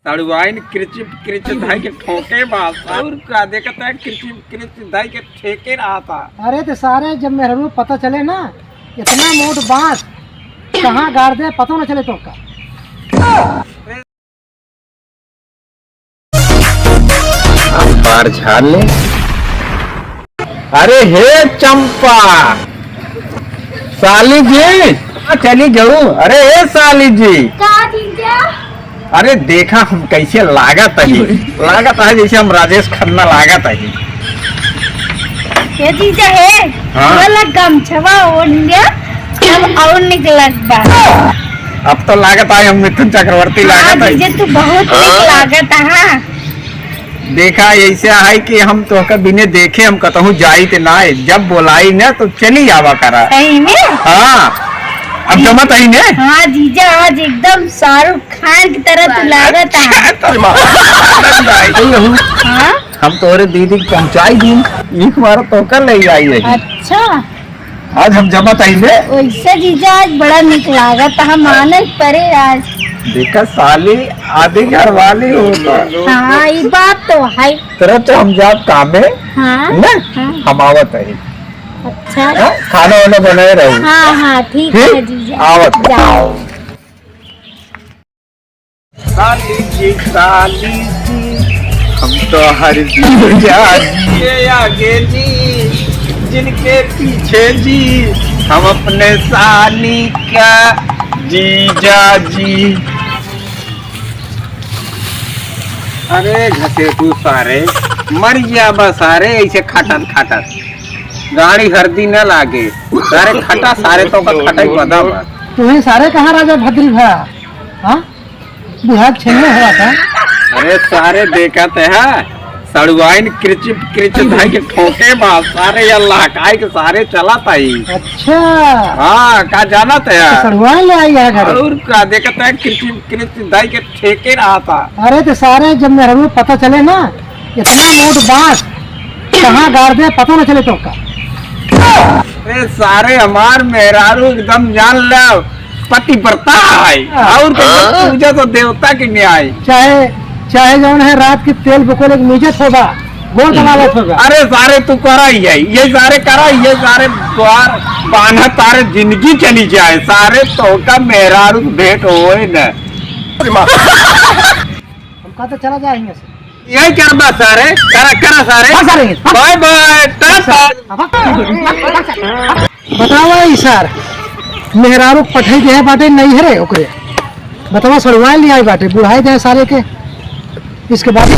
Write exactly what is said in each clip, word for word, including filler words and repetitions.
सड़ुआइन किरचिप किरचिप धाई के ठोके बा। और का देखत है, किरचिप किरचिप धाई के ठेके रहा था। अरे तो सारे, जब मेहररू पता चले ना, इतना मोट बांस कहाँ गाड़ दे, पता ना चले तो का। बार झाड़ ले। अरे हे चंपा, साली जी, कहाँ चली गऊ? अरे हे साली जी। का जीजा? अरे देखा हम कैसे लागत ही, लागत है जैसे हम राजेश खन्ना लागत ही। ये जीजा है, हाँ। वाला गमछवा ओढ़ लिया, अब और निकलत बा। अब तो लागत है हम मिथुन चक्रवर्ती हाँ, लागत है। जीजा तू बहुत निक लागत है। देखा, ऐसे है कि हम तोहका बिने देखे हम कतहूँ जाइत नाय, जब बोलाई ना तो चली आवा करा। सही में? हाँ, अब जमत ही ने। हाँ जीजा, आज एकदम शाहरुख खान की तरह तू लागत है। अच्छा, तो माँ, हाँ? हम तोहरे दीदी के पहुँचाई दी, एक बार तोहका ले आई है। अच्छा। आज हम जमत आइले। वैसे जीजा आज बड़ा निक लागत, हम आने परे आज। देखा साली, आधी घर वाली हो तो। हाँ, ई बात तो है। तरह तो हम जाब कामे। हाँ, ना? हाँ। हम आवत है। अच्छा। हाँ? खाना वाना बनाए रहो। हाँ, हाँ, ठीक ठीक? है जीजा। आवत है। जाओ। साली जी, साली जी, हम तो हर जीजा जी के आगे जी, जिनके पीछे जी, हम अपने साली का जीजा जी। अरे घसेटू सारे, मर गया बा सारे, ऐसे खटत खटत। गाड़ी हरदी न लागे, सारे खटा, सारे तोका खटाई बदा बा। तुम्हें सारे कहाँ राजा भद्री भरा? हाँ? बुढ़ा छेने हुआ था। अरे सारे देखत है, सड़ुआइन किरचिप किरचिप धाई के ठोके बा, सारे या लहकाई के सारे चलत आई। अच्छा। हाँ, का जानत है? तो सड़ुआइन ले आई है घर। और का देखत है, किरचिप किरचिप धाई के ठेके रहा था। अरे तो सारे जब मेहररू पता चले ना, इतना मोट बांस कहाँ गाड़ दे, पता न चले तो का। अरे सारे, हमार मेहरारू एकदम जान ले, पतिव्रता है। हाँ। और तो हाँ? पूजा तो देवता के न्याय। चाहे, चाहे जौन है रात के तेल बकोले के नीचे होगा, गोड़ दबावत होगा। अरे सारे तू करा ही है, ये सारे करा, ये सारे द्वार बांधा तारे जिंदगी चली जाए, सारे तोका मेहरारू भेंट होए न। हम कहा तो चला जाए हियां से। यही करबा सारे, करा, करा सारे। हाँ सारे, हाँ। Bye bye, tata. अब बतावा ई सार, मेहरारू पठाई दे बाटे नहीं है रे ओकरे। बतावा सड़ुआए ले आई बाटे, बुढ़ाई दे सारे के। इसके बाद ही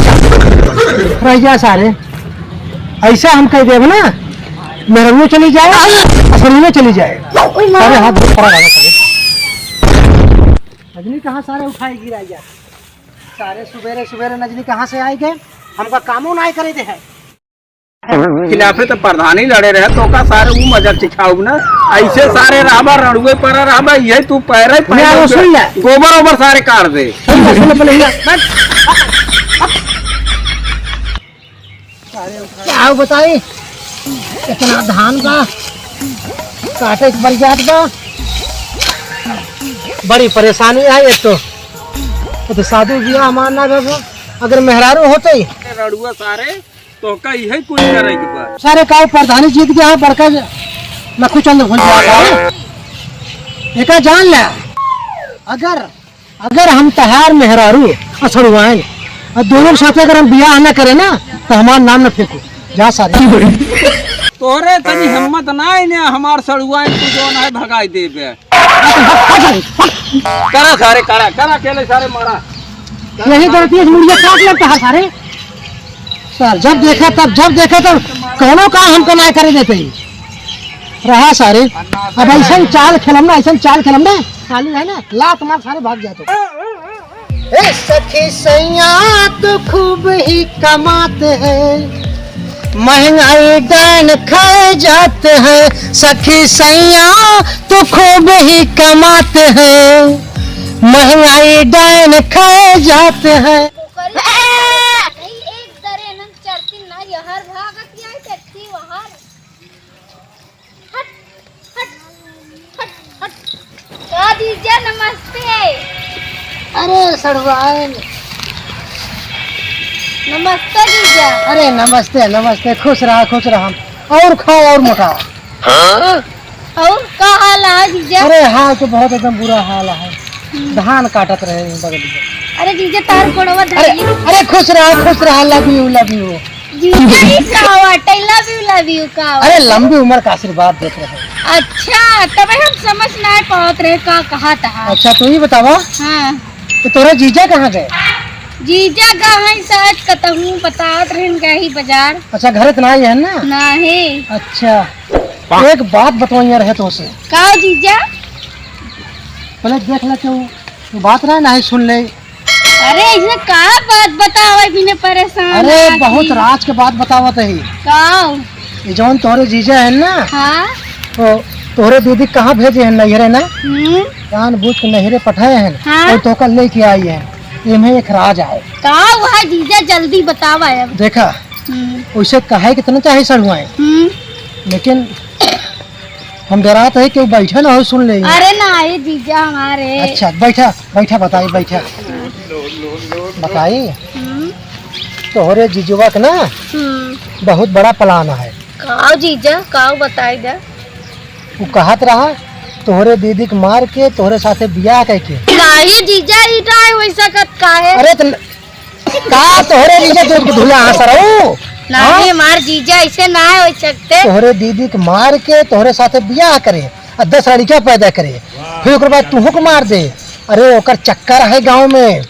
रह जाए सारे। ऐसा हम कह देब ना, मेहरारू चली जाए, सड़ुआए चली जाए। ओए माँ। सारे हाथ धो पड़ा रहा सारे। रजनी कहाँ सारे उठाई गिराई जाए। सारे सुबेरे सुबेरे नजनी कहाँ से आइ गए? हमका कामो नाहीं करे दे है। खिलाफे तो प्रधानी लड़े रहे, तो का सारे ऊ मजा सिखाऊ ना। ऐसे सारे रहबा, रड़ुए पर रहबा, ये तू पैरे ही सुन ले। गोबर ओबर सारे काट दे। सुन ले, सुन ले, पहले हिया। का बताई, इतना धान बा, काटे के पड़ जात बा, बड़ी परेशानी है। एक तो, एक तो शादी बियाह हमार ना भवा, अगर मेहरारू होते। रड़ुआ सारे, तो का इहे कुल करे के बा। सारे का प्रधानी जीत गया है, बड़का लखू चंद्र भूल गया है। एका जान ले, अगर अगर हम तहार मेहरारू आ सड़ुआइन, आ दोनों के साथे अगर हम बियाह ना करे ना, तो हमार नाम ना फेंकू। जा सारे। तोरे तनी हिम्मत ना है ने, हमार सड़ुआइन तू जौन है भगाई देबे। करा सारे, करा, करा, अकेले सारे मारा। यही गलती है, मुड़िया काट लेता है सारे। सर, जब देखा तब, जब देखा तब, कौनो काम हमको ना करे देते ही। रहा सारे, अब ऐसन चाल खेलम ना, ऐसन चाल खेलम ना, खाली है ना, लात मार सारे भाग जाते। ए सखी सैया तो खूब ही कमाते हैं, महंगाई डाइन खा जाते हैं। सखी सैया तो खूब ही कमाते हैं, महंगाई डाइन खा जाते हैं। ओकरी एक दरे नन चढ़ती ना, यहर भागत आई, चढ़ती वहर। हट, हट, हट, हट। का जीजा, नमस्ते। अरे सड़ुआइन, नमस्ते जीजा। अरे नमस्ते, नमस्ते, खुश रहा, खुश रहा। और खाओ और मोटाओ। और का हाल है जीजा? अरे हाल तो बहुत एकदम बुरा हाल है। हम्म। धान काटत रहे हैं बगल में। अरे जीजा तार गोड़वा अरे, धइली। अरे खुश रहा, खुश रहा, love you, love you। जीजा ई का बाटे? Love you, love you का बाटे? अरे लंबी उम्र का आशीर्वाद देत रहे। अच्छा, तबे हम समझ ना पावत रहे का कहत हा। अच्छा, तू ही बतावा। हाँ। तो तोरे जीजा कहाँ गए? जीजा गए हैं शायद कतहूँ, बतात रहन गए ही बाजार। अच्छा, घरे त ना आए हैं ना? नाही। अच्छा, एक बात बतवाइया रहे तो से। का जीजा? पहले देख ले, तू, तू बात ना, नाही सुन ले। अरे, इसमें का बात बतावे, बिना परेशान अरे, आदमी। बहुत राज के बात बतावत है। का? ये जौन तोहरे जीजा है ना, हाँ। तो तोहरे दीदी कहाँ भेजे हैं, नैहरे ना? हम्म। जानबूझ के नैहरे पठाए हैं हाँ। और तोका लेके आई है। इमे एक राज आए। का हुआ जीजा, जल्दी बतावा अब। देखा, हम्म। वैसे कहे कितना चाहे सड़ुआए, हम्म। लेकिन हम डरात है कि वो बैठे ना हो, सुन ले। अरे ना, ये जीजा हमारे। अच्छा, बैठा, बैठा, बताई, बैठा। बताई? हम्म। तोहरे जीजुआ के ना हम्म। बहुत बड़ा plan है। काव जीजा, काव बताई दे? वो कहत रहा, तोहरे दीदी के मार के तोहरे साथे बियाह कइके। नाही जीजा, ई ना है वैसा कत का है? अरे त का तोहरे जीजा दूध के धुला हाँ सरऊ? नाही, हाँ? हमार जीजा ऐसे ना है हो सकते। तोहरे दीदी के मार के तोहरे साथे बियाह करे, आ दस लड़कियां पैदा करे, फिर ओकर बाद तुहू के मार दे। अरे ओकर चक्कर है गांव में,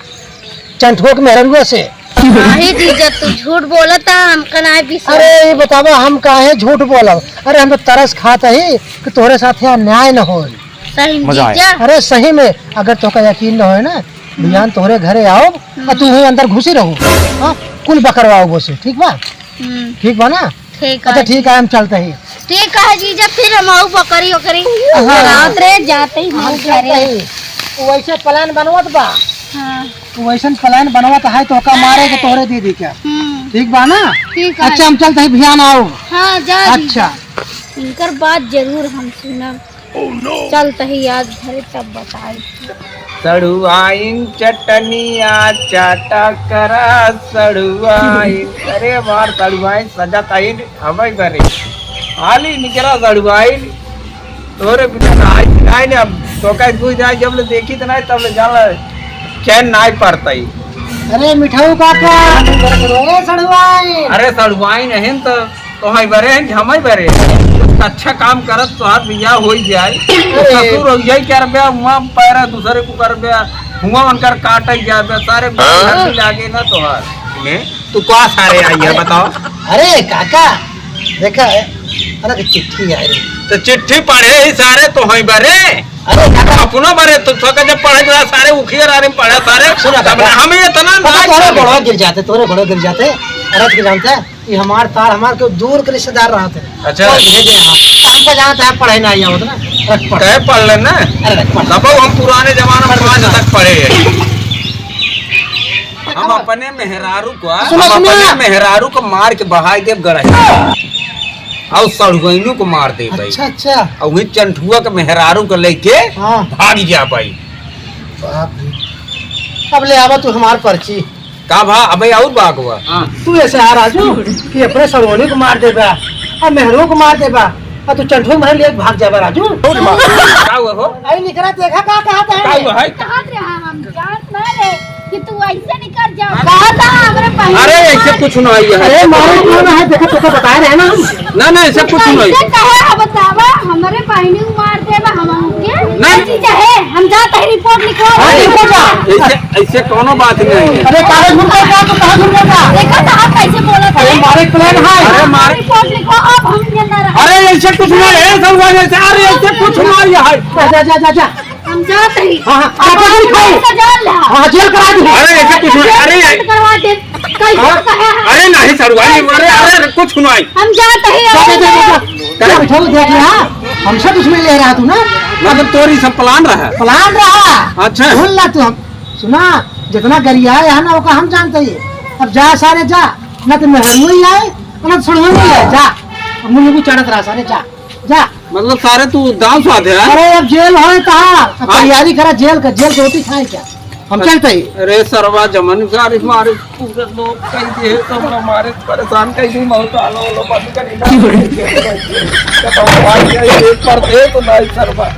चंठुआ के मेहररुआ से। नाही जीजा, तू झूठ बोलत है, हमका नाही विश्वास। अरे ये बतावा, हम काहे झूठ बोलब? अरे हम तो तरस खात ही कि तोहरे साथे अन्याय न होई। सही में मजा आया। जीजा? अरे सही में, अगर तोहका यकीन न होए ना, हम्म। बिहान तोहरे घरे आओ, हम्म। और तू वहीं अंदर घुसी रहो। हाँ, कुल बकरवाओ बोसे, ठीक बा? हम्म। ठीक बा ना? ठीक अच्छा, है। ठीक है, हम चलते ही। ठीक है जीजा, फिर हम आऊ बकरी ओकरी हाँ। चरावत रहे, जाते ही हम हम चलते घरे। ही। वो वैसे plan बनवत बा। हाँ। वो वैसन plan बनवत है, तोहका मारे के तोहरे दीदी के। हम्म। ठीक बा ना? ठीक है। अच्छा, हम चलते ही, बिहान आओ। हाँ, जा अच्छा। जीजा। इनकर बात जरूर हम सुनब। चलत ही आज घरे तब बताई। सड़ुआइन चटनिया चाटा करा, सड़ुआइन। अरे हमार सड़ुआइन सजत आइन, हमें बरे। हाली निकरा सड़ुआइन, तोरे बिना आई, आई ने अब तोका बुझ जाए, जब ले देखी त नाही, तब ले जान ले, चैन नाही पड़तई। अरे मिठाऊ काका, अरे सड़ुआइन। अरे सड़ुआइन अहिन त तोहई बरे हैं कि हमई बरे? अच्छा काम करत तोहार बियाह होई जाए। अरे। ससुर हो जाए क्या रुपया, हुआ पैरा दूसरे को कर बे, हुआ उनकर काटे जाए बे, सारे हाँ? घर भी लागे ना तोहार। ने, तू का सारे आई है बताओ? अरे काका, देखा है, अरे चिट्ठी आई रे। तो चिट्ठी पढ़े ही सारे तोहई बरे। अरे काका। अपनो बरे, तो थोका जब पढ़े के सारे उखियर आ रहे पढ़े सारे, सुना तब काका। ना हम ये इतना पता ना तोरे चले। बड़वा गिर जाते, तोरे बड़वा गिर जाते, अरज के जानते हैं। ये हमार तार, हमार के दूर के रिश्तेदार रहत है। अच्छा। कल भेजे हैं। हमको जानत है, पढ़े नाही आवत ना। रख पढ़। कहे पढ़ लेना। अरे रख पढ़। तब हम पुराने जमाना में पढ़ पाँच पढ़। तक पढ़े हैं। हम पढ़। अपने मेहरारू को, सुनो, हम सुनो। अपने मेहरारू को मार के बहाई देब गड़ही। और सड़ुआइनों को मार देब भाई। अच्छा, अच्छा। और वही चंठुआ के मेहरारू को लेके हाँ। भाग जा भाई। बाप रे। अब ले आवा तू हमार पर्ची। का भा, अबे और बा अगुआ? हाँ। तू ऐसे आ राजू कि अपने सड़ुआइनों को मार देबा, अब मेहरुओं को मार देबा, अब तू चंठुआ महल लेके भाग जाबा राजू। का हुआ हो? अरे निकरा देखा का कहत है? का हुआ है? कहत रहा हम जानत ना रहे कि तू ऐसे निकल जा। कहा था हमरे पहले अरे ऐसे कुछ ना आई है। अरे मारे क्यों ना है, देखा तो बताए रहे ना हम। ना, ना, ऐसे कुछ नहीं। कैसे कहे, अब बतावा, हमरे बहिनी को मार देबा, हम के? नहीं। ऐसी चाहे, हम जात है, रिपोर्ट लिखवा। हाँ, लिखो जा। ऐसे, ऐसे कोनो बात नहीं है। अरे, काहे झूठ बोलता है, तो कहाँ झूठ बोलता है? देखा तो आप कैसे बोलत अरे, है? मारे प्लान है। अरे, मारे रिपोर्ट लिखवा, अब हम जिंदा रहे। अरे, ऐसे कुछ नहीं है, सब वजह से, अरे, ऐसे कुछ नहीं है। जा, जा, जा, जा, जा। हम जात हई। हाँ, हाँ, अब आप हम खाओ। तो जान ले। हाँ, जेल करा दो। अरे, ऐसे कुछ नहीं, अरे, जेल करवा दे। कैसे हाँ? कहे हैं? अरे, नहीं, सड़ुआई, अरे, अरे, कुछ नहीं। हम जात हई, जा, जा, जा, जा, जा। अरे, बैठो, देख ले, हाँ। हमसे दुश्मनी ले रहा तू ना। मतलब, तोरी सब प्लान रहा। प्लान रहा। अच्छा। सुन ला तू, हम, सुना, जितना गरिया है ना, ओका हम जानते ही। अब जा सारे जा, ना तो मेहरुआ ही आए, ना तो सड़ुआ ही आए, जा। अब मुँह को चढ़त रहा सारे, जा। जा। मतलब सारे तू दांव साधे है? अरे अब जेल होए कहाँ? अब हाँ? तैयारी करा जेल का, जेल के रोटी खाए क्या? हम चलत ही। अरे सरवा, जमन सारी मारे, पूरे लोग कई दे, सब मारे, परेशान कई दी, बहुत आलो, आलो, बंद करी ना। तो भाई, ये एक परदेस नहीं सरवा।